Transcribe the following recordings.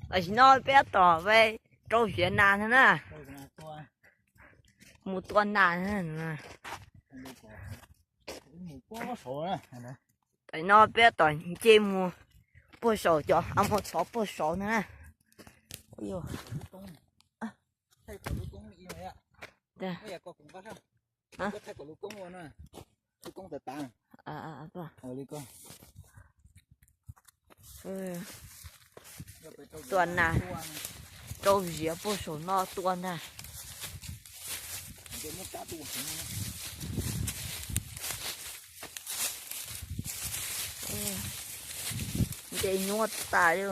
Tam sim no peb tab tom rau ziav nas no na. Mus tua nas. Tam sim no peb tab tom nce mus puag saum cov av muag txhov puag saud no na. Tua nas, rau ziav puag saum no tua ntag. Nce nyuaj tas li.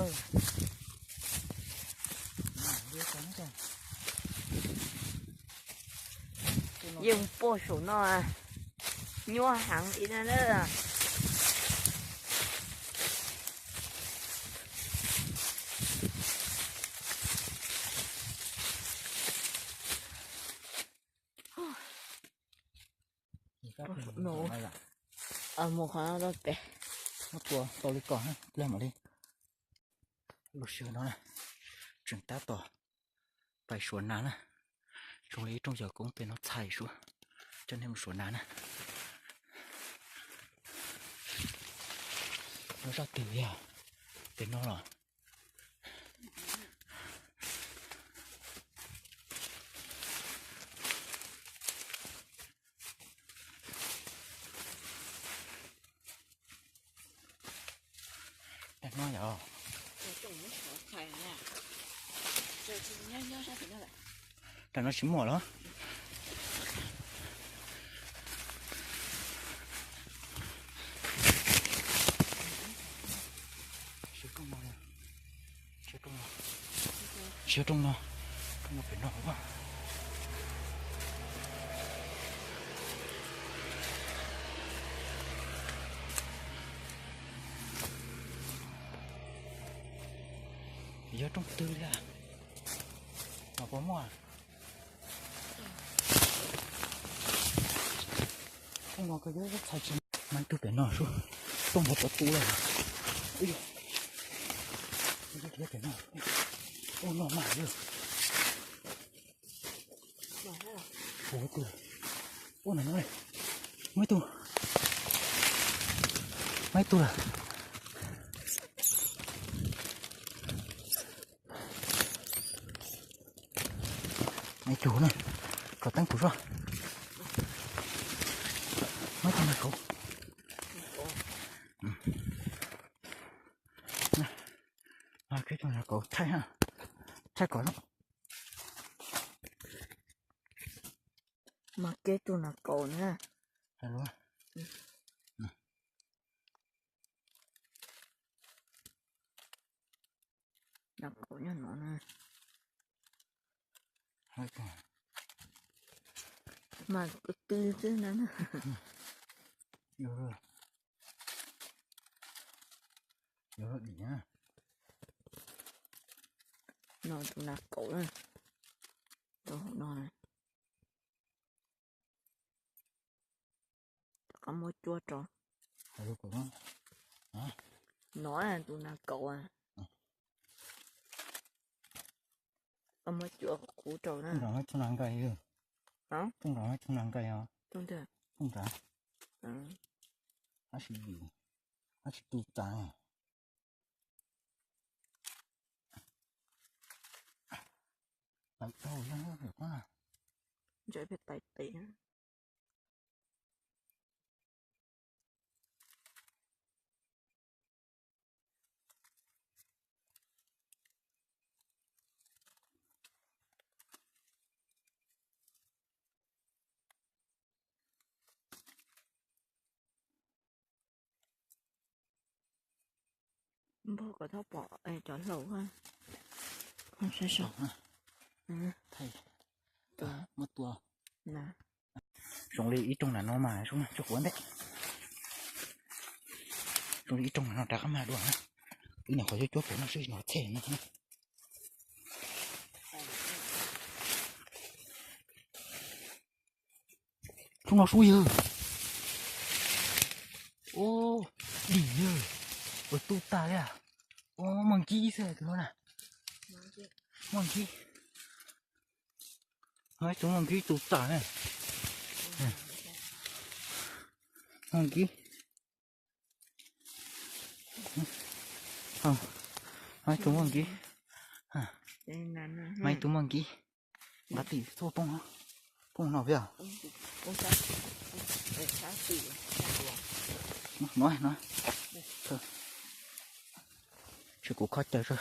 Yeej puag saum no nyuaj heev li na. Mus qhov no pem. Muab tua tau li ko, pliag mam li. Lub sij hawm no na, tseem tab tom pais suav nas na. Zoo li ib rooj yawg koob pem no txhais suav, coj nej mus suav nas na. Lub zaj twg yog pem no los? Tam no yog, tam no tsis muaj los? Siab rooj no, rooj no pem no. Yog rooj twg li? Mas puas muaj? Rooj no koj yuav txhais tsis, mas ib tug pem no sub, rooj no cov tu lawm. Ib tug pem no, ub no mas yog. Ub no, muaj ib tug, muaj ib tug lawm. Ib tug na, kom teeb kuv zoj. Muaj ib tug nas kauv. Muaj ib tug nas kauv thaij, thaij kom zoo. Mas kev tus nas kauv na. Nas kauv nyob no na. Mas tw xwb na. No tus nas kauv na. Rau hauv no na. Rov qab muab cuab rau. No tus nas kauv. Koj muab cuab kuv rau na. Rooj nrad, rooj nrad. Ab tsis tu tas. Tais tau, ntsa pem tais tes. Npog kom txhob pom cov hlaus. Muab tua. Zoo li ib rooj na no mas sub, tso kuv ntej. Zoo li ib rooj na no rov qab mag dua na. Wb nyuam qhuav cuab cuab pem no seb no txhej no. Rooj no sub yawg. Ub, dim yawg. Ua tu tas li. Ub, muaj nkib xwb tus no na. Muaj nkib. Ib tug muaj nkib tus tag ne. Muaj nkib. Ib tug muaj nkib. Ib tug muaj nkib. Nqa tim tuaj poob, poob no thiab. No, no. Tsis kuv kho caw tso.